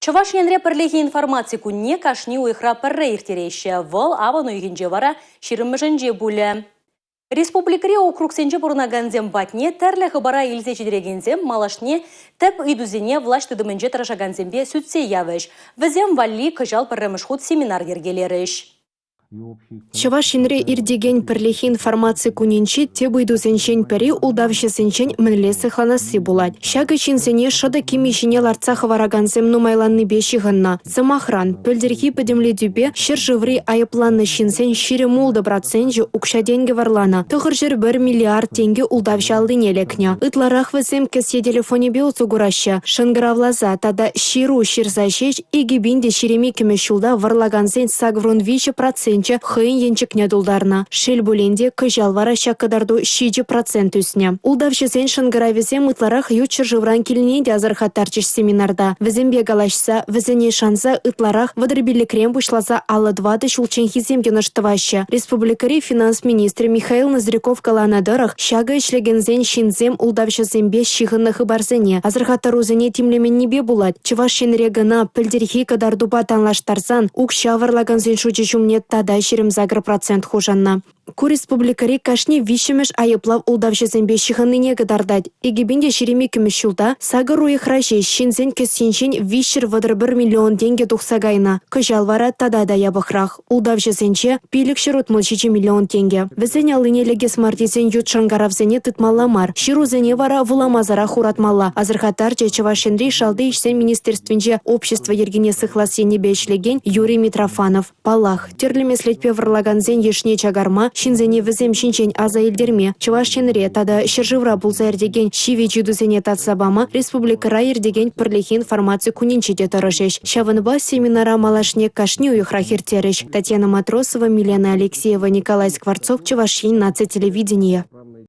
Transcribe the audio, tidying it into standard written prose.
Чӑваш Енре пӗрлехи информаци кунне кашни уйӑхра пӗрре ирттереҫҫӗ. Вӑл авӑн уйӑхӗнче вара ҫирӗммӗшӗнче пулӗ. Республикӑри округсенче пурӑнакансем патне тӗрлӗ хыпара илсе ҫитерекенсем малашне тӗп ыйтусене влаҫ тытӑмӗнче тӑрӑшакансемпе сӳтсе явӗҫ. Вӗсем валли кӑҫал пӗрремӗш хут семинар йӗркелерӗҫ. Чӑваш Енре иртекен Пӗрлехи информаци кунӗнче тӗп ыйтусенчен пӗри ултавҫӑсенчен мӗнле сыхланасси пулать. Ҫакӑ ҫынсене шӑтӑк кимӗ ҫине лартса хӑваракансем нумайланнипе ҫыхӑннӑ. Сӑмахран, пӗлтӗрхи пӗтӗмлетӳпе ҫӗршыври айӑпланнӑ ҫынсен 26 проценчӗ укҫа-тенкӗ вӑрланӑ, 901 миллиард тенкӗ ултавҫӑ аллине лекнӗ. Ытларах вӗсем кӗсье телефонӗпе усӑ кураҫҫӗ. Шӑнкӑравласа тата ҫыру ҫырса ҫеҫ 2022 ҫулта вӑрлакансен 83 проценчӗ хӑйӗн енчӗкне тултарнӑ. Шел пулин те, кӑҫал вара ҫак кӑтарту 7 процент ӳснӗ. Ултавҫӑсен шӑнкӑравӗсем ытларах ют ҫӗршывран килнине те асӑрхаттарчӗҫ семинарта. Вӗсемпе калаҫса, вӗсене шанса ытларах 35-рен пуҫласа 54 ҫулчченхисем йӑнӑш тӑваҫҫӗ. Республикӑри финанс министрӗ Михаил Ноздряков каланӑ тӑрӑх, ҫакӑ ӗҫлекенсен ҫынсем ултавҫӑсемпе ҫыхӑннӑ хыпарсене, асӑрхаттарусене тимлеменнипе пулать. Чӑваш Енре кӑна пӗлтӗрхи кӑтартупа танлаштарсан укҫа вӑрлакансен шучӗ ҫумне тата 28 процент хушӑннӑ. Ку республикӑри кашни виҫҫӗмӗш айӑплав ултавҫӑсемпе ҫыхӑннине кӑтартать. 2022-мӗш ҫулта сакӑр уйӑхра ҫеҫ ҫынсен кӗсйинчен 331 миллион тенкӗ тухса кайнӑ. Кӑҫал вара тата та япӑхрах. Ултавҫӑсенче 567 миллион тенкӗ. Вӗсен аллине лекес мар тесен ют шӑнкӑравсене тытмалла мар, ҫырусене вара вуламасӑрах хуратмалла, асӑрхаттарчӗ Чӑваш Енри Шалти ӗҫсен министерствинче общество йӗркине сыхлас енӗпе ӗҫлекен Юрий Митрофанов. Паллах, тӗрлӗ меслетпе вӑрлакансен йышне чакарма, ҫынсене вӗсем ҫинчен аса илтерме, Чӑваш Енре тата ҫӗршывра пулса иртекен ҫивӗч ыйтусене татса пама республикӑра иртекен Пӗрлехи информаци кунӗнче те тӑрӑшӗҫ. Ҫавӑнпа семинара малашне кашни уйӑхрах ирттерӗҫ. Татьяна Матросова, Милена Алексеева, Николай Скворцов, Чӑваш Ен наци телевиденийӗ.